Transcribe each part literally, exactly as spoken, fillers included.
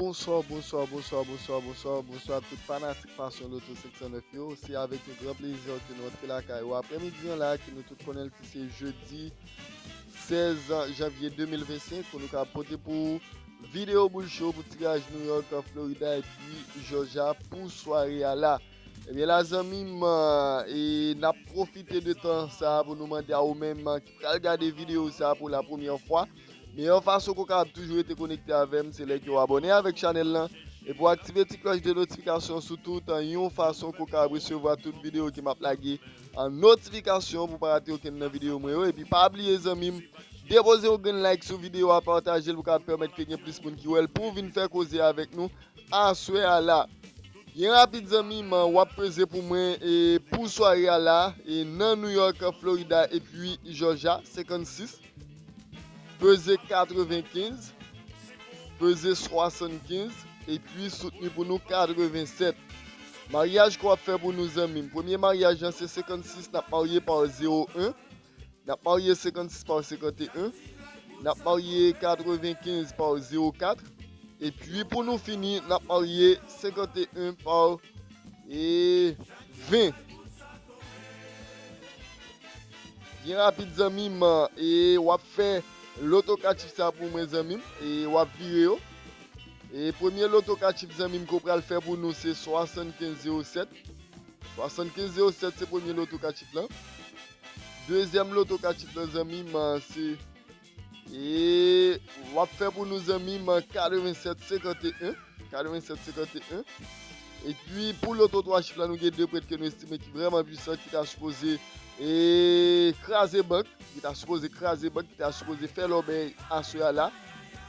Bonswa, bonswa, bonswa, bonswa, bonswa, bonswa tout fanatik Passion Lotto senk san nèf yo. Se avèk yon gran plezi ke nou antre lakay ou aprèmidi an la, ke nou tout konnen l ki se jedi sèz janvye de mil vennsenk, pou nou ka pote pou ou videyo boul cho pou tiraj New York, Florida epi Georgia pou sware a la. Ebyen la, zanmi m, e n ap pwofite de tan sa a pou nou mande a ou menm ki pral gade videyo sa a pou la premyè fwa, meyè fason ke w kapab toujou rete konekte avè m, se lè ke w abòne avèk chanèl lan epi w aktive ti klòch de notifikasyon sou tout, yon fason ke w kapab resevwa tout videyo ke m ap lage an notifikasyon pou w pa rate okenn nan videyo mwen yo. Epi pa bliye, zanmi m, depoze yon grenn like sou videyo a, pataje l pou kapab pèmèt ke gen plis moun ki wè l pou vin fè koze avèk nou aswè a la. Byen rapid, zanmi m, w ap peze pou mwen e pou sware a la, e nan New York, Florida epi Georgia, senkannsis, peze katrevenkenz, peze swasannkenz, epi soutni pou nou katrevensèt. Maryaj ke w ap fè pou nou, zanmi m. Premye maryaj lan se senkannsis, n ap marye pa zewo en. N ap marye senkannsis pa senkanteyen. N ap marye katrevenkenz pa zewo kat. Epi pou nou fini, n ap marye senkanteyen pa, e, ven. Byen rapid, zanmi m, e w ap fè loto kat chif sa pou mwen, zanmi m, e w ap vire yo. E premye loto kat chif, zanmi m, ke w pral fè pou nou se swasannkenz zewo sèt. Swasannkenz zewo sèt se premye loto kat chif lan. Dezyèm loto kat chif lan, zanmi m, se, e w ap fè pou nou, zanmi m, katrevensèt senkanteyen. Katrevensèt senkanteyen. Epi pou loto twa chif la, nou gen de prèt ke nou estime ki vrèman pwisan, ki ta sipoze, e, kraze bank, ki ta sipoze kraze bank, ki ta sipoze fè lòbèy aswè a la.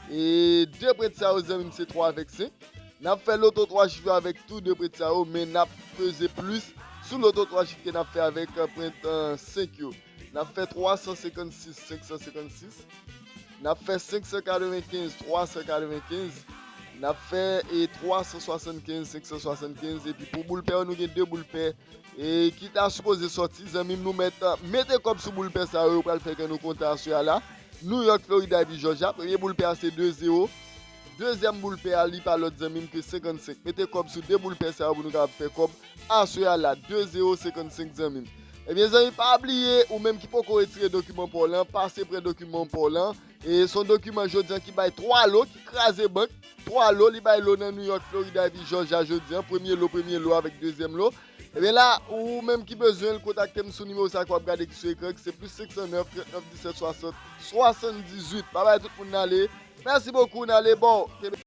E de prèt sa yo, zanmi m, se twa avèk senk. N ap fè loto twa chif yo avèk tou de prèt sa yo, men n ap peze plis sou loto twa chif ke n ap fè avèk, e, prèt, e, senk yo. N ap fè twa san senkannsis, senk san senkannsis. N ap fè senk san katrevenkenz, twa san katrevenkenz. N ap fè, e, twa san swasannkenz, senk san swasannkenz. Epi pou boul pè yo, nou gen de boul pè, e, ki ta sipoze sòti. Zanmi m, nou mèt, e, mete kòb sou boul pè sa yo, yo pral fè ke nou kontan aswè a la. New York, Florida epi Georgia. Premye boul pè a se de zewo. Dezyèm boul pè a, li pa lòt, zanmi m, ke senkannsenk. Mete kòb sou de boul pè sa yo pou nou kapab fè kòb aswè a la, de zewo senkannsenk, zanmi m. Ebyen, zanmi, pa bliye, ou menm ki poko retire dokiman pa w lan, pase pran dokiman pa w lan. E se yon dokiman jodi an ki bay twa lo, ki kraze bank. Twa lo, li bay lo nan New York, Florida epi Georgia jodi an. Premye lo, premye lo avèk dezyèm lo. Ebyen la, ou menm ki bezwen l, kontakte m sou nimewo sa ke w ap gade ki sou ekran, ki se plis senk san nèf, trant nèf, disèt, swasant, swasanndizuit. Babay tout moun, n ale. Mèsi bokou, n ale, bò.